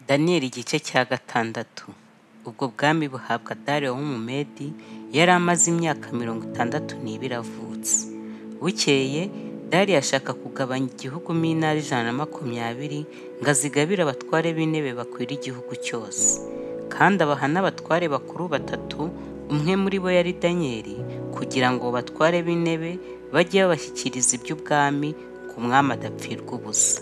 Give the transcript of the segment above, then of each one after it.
Daniyeli igice cya 6. Ubwo bwami buhabwa Dariyo w'Umumedi, yari amaze imyaka 62 avutse. Bukeye Dariyo ashaka kugabanya igihugu mo intara 120 ngo azigabire abatware b'intebe bakwira igihugu cyose. Kandi abaha n'abatware bakuru 3, umwe muri bo yari Daniyeli, kugira ngo batware b'intebe bajye babashyikiriza iby'ubwami, ngo umwami adapfirwa ubusa.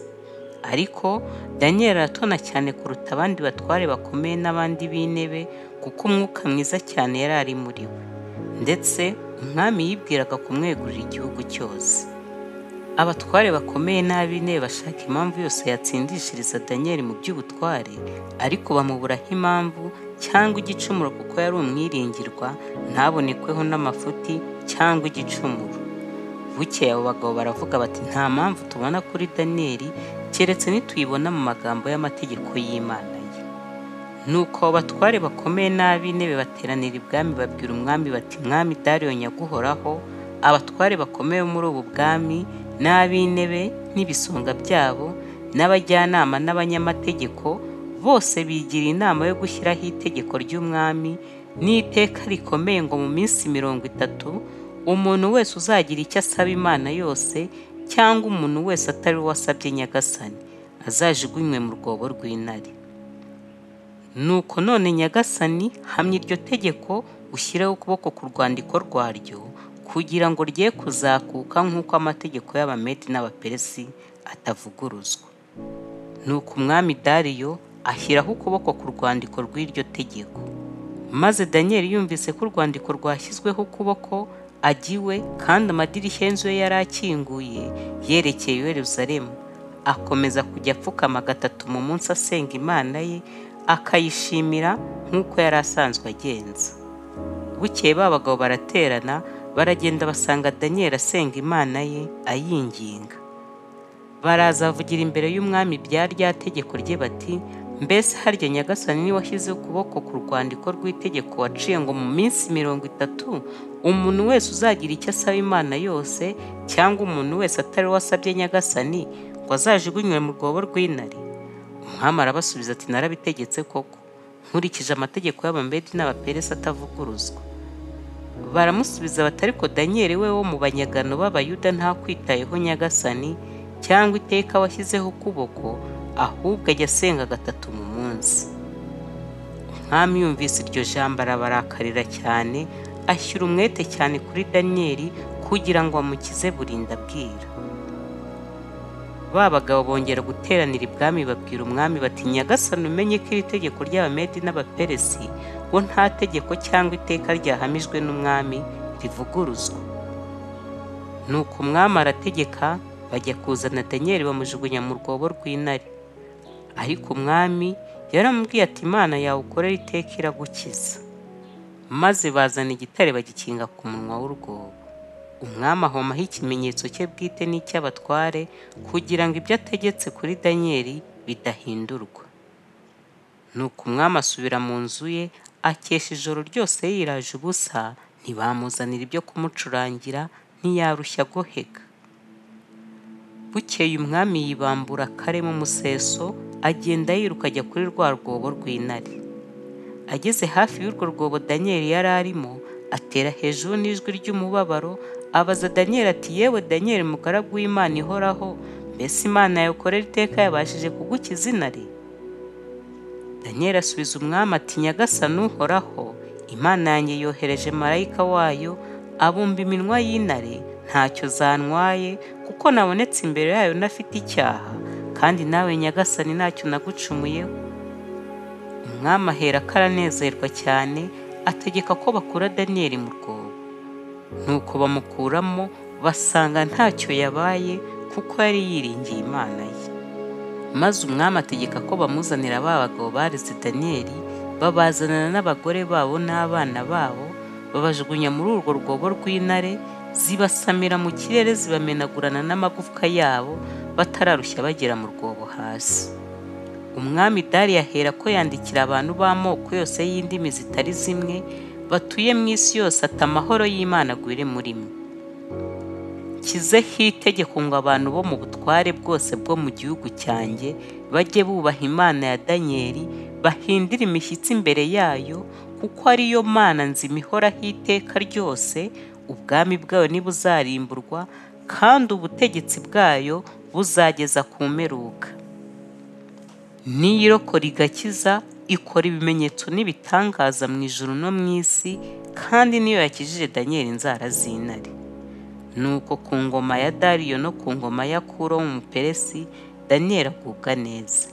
Ariko Daniyeli aratona cyane kuruta abandi batware bakomeye n'abandi b'intebe, kuko umwuka mwiza cyane yari ari muri we. Ndetse umwami yibwiraga kumwegurira igihugu cyose. Abatware bakomeye n'ab'intebe bashaka impamvu yose yatsindishiriza Daniyeli mu by'ubutware, ariko bamuburaho impamvu cyangwa igicumuro kuko yari umwiringirwa, ntabonekweho n'amafuti cyangwa igicumuro. Bukeye abo bagabo baravuga bati nta mpamvu tubona kuri Daniyeli keretse nituyibona mu magambo y'amategeko y'Imana ye. Nuko abo batware bakomeye n'ab'intebe bateranira ibwami babwira umwami bati Mwami Dariyo nyaguhoraho, abatware bakomeye muri ubu bwami n'ab'intebe n'ibisonga byabo n'abajyanama n'abanyamategeko bose bigira inama yo gushyiraho itegeko ry'umwami n'iteka rikomeye ngo mu minsi 30 umuntu wese uzagira icyo asaba Imana yose cyangwa umuntu wese atari we wasabye Nyagasani azajugunywe mu rwobo rw'intare. Nuko none Nyagasani hamya iryo tegeko ushyireho ukuboko ku rwandiko rwaryo kugira ngo rye kuzakuka nk'uko amategeko y'Abamedi n'Abaperesi atavuguruzwa. Nuko umwami Dariyo ashyiraho ukuboko ku rwandiko rw'iryo tegeko. Maze Daniyeli yumvise ko urwandiko rwashyizweho ukuboko ajya iwe, kandi amadirishya y'inzu ye yari akinguye yerekeye Yerusalemu, akomeza kujya apfukama 3 mu munsi asenga Imana ye, akayishimira nk'uko yari asanzwe agenza. Bukeye ba bagabo baraterana, baragenda basanga Daniyeli asenga Imana ye ayinginga. Baraza bavugira imbere y'umwami bya rya tegeko rye bati mbese harya Nyagasani ni washyize ukuboko ku rwandiko rw'itegeko waciye ngo mu minsi 30 umuntu wese uzagira icyo asaba Imana yose cyangwa umuntu wese atari we wasabye Nyagasani ngo azajugunywe mu rwobo rw'intare? Umwami arabasubiza ati narabitegetse koko, nkurikije amategeko y'Abamedi n'Abaperesi atavuguruzwa. Baramusubiza bati ariko Daniyeli we wo mu banyagano b'Abayuda ntakwitayeho Nyagasani cyangwa iteka washyizeho ukuboko, ahubwo ajya asenga 3 mu munsi. Umwami yumvise iryo jambo arabarakarira cyane, ashyira umwete cyane kuri Daniyeli kugira ngo amukize burinda bwira. Ba bagabo bongera guteranira ibwami babwira umwami bati Nyagasani umenye ko iri tegeko ry'Abamedi n'Abaperesi ngo nta tegeko cyangwa iteka ryahamijwe n'umwami rivuguruzwa. Nuko umwami arategeka bajya kuzana Daniyeli bamujugunya mu rwobo rw'intare. Ariko umwami yaramubwiye ati Imana yawe ukorera iteka iragukiza. Maze bazana igitare bagikinga ku munwa w'urwobo. Umwami ahomaho ikimenyetso cye bwite n'icy'abatware kugira ngo ibyo ategetse kuri Daniyeli bidahindurwa. Nuko umwami asubira mu nzu ye akesha ijoro ryose yiraje ubusa, ntibamuzanira ibyo kumucurangira, ntiyarushya goheka. Bukeye umwami yibambura kare mu museso, agenda yiruka ajya kuri rwa rwobo rw'intare. Ageze hafi y'urwo rwobo Daniyeli yari arimo, atera hejuru n'ijwi ry'umubabaro, abaza Daniyeli ati yewe Daniyeli mugaragu w'Imana ihoraho, mbese Imana yawe ukorera iteka yabashije kugukiza intare? Daniyeli asubiza umwami ati Nyagasani uhoraho, Imana yanjye yohereje marayika wayo, abumba iminwa y'intare, ntacyo zantwaye, kuko nabonetse imbere yayo ntafite icyaha, kandi nawe Nyagasani ntacyo nagucumuyeho. Umwami ahera ko aranezerwa cyane, ategeka ko bakura Daniyeli mu rwobo. Nuko bamukuramo basanga ntacyo yabaye kuko yari yiringiye Imana ye. Maze umwami ategeka ko bamuzanira ba bagabo bareze Daniyeli, babazanana n'abagore babo n'abana babo, babajugunya muri urwo rwobo rw'intare, zibasamira mu kirere zibamenagurana n'amagufwa yabo batararushya bagera mu rwobo hasi. Umwami Dariyo ahera ko yandikira abantu b'amoko yose y'indimi zitari zimwe batuye mu isi yose ati amahoro y'Imana agwire muri mwe. Nshyizeho itegeko ngo abantu bo mu butware bwose bwo mu gihugu cyanjye bajye bubaha Imana ya Daniyeli, bahindire imishyitsi imbere yayo, kuko ariyo Mana nzima ihoraho iteka ryose, ubwami bwayo ntibuzarimburwa, kandi ubutegetsi bwayo buzageza ku mperuka. Niyo irokora igakiza, ikora ibimenyetso n'ibitangaza mu ijuru no mu isi, kandi niyo yakijije Daniyeli inzara z'intare. Nuko ku ngoma ya Dariyo no ku ngoma ya Kuro w'Umuperesi, Daniyeli agubwa neza.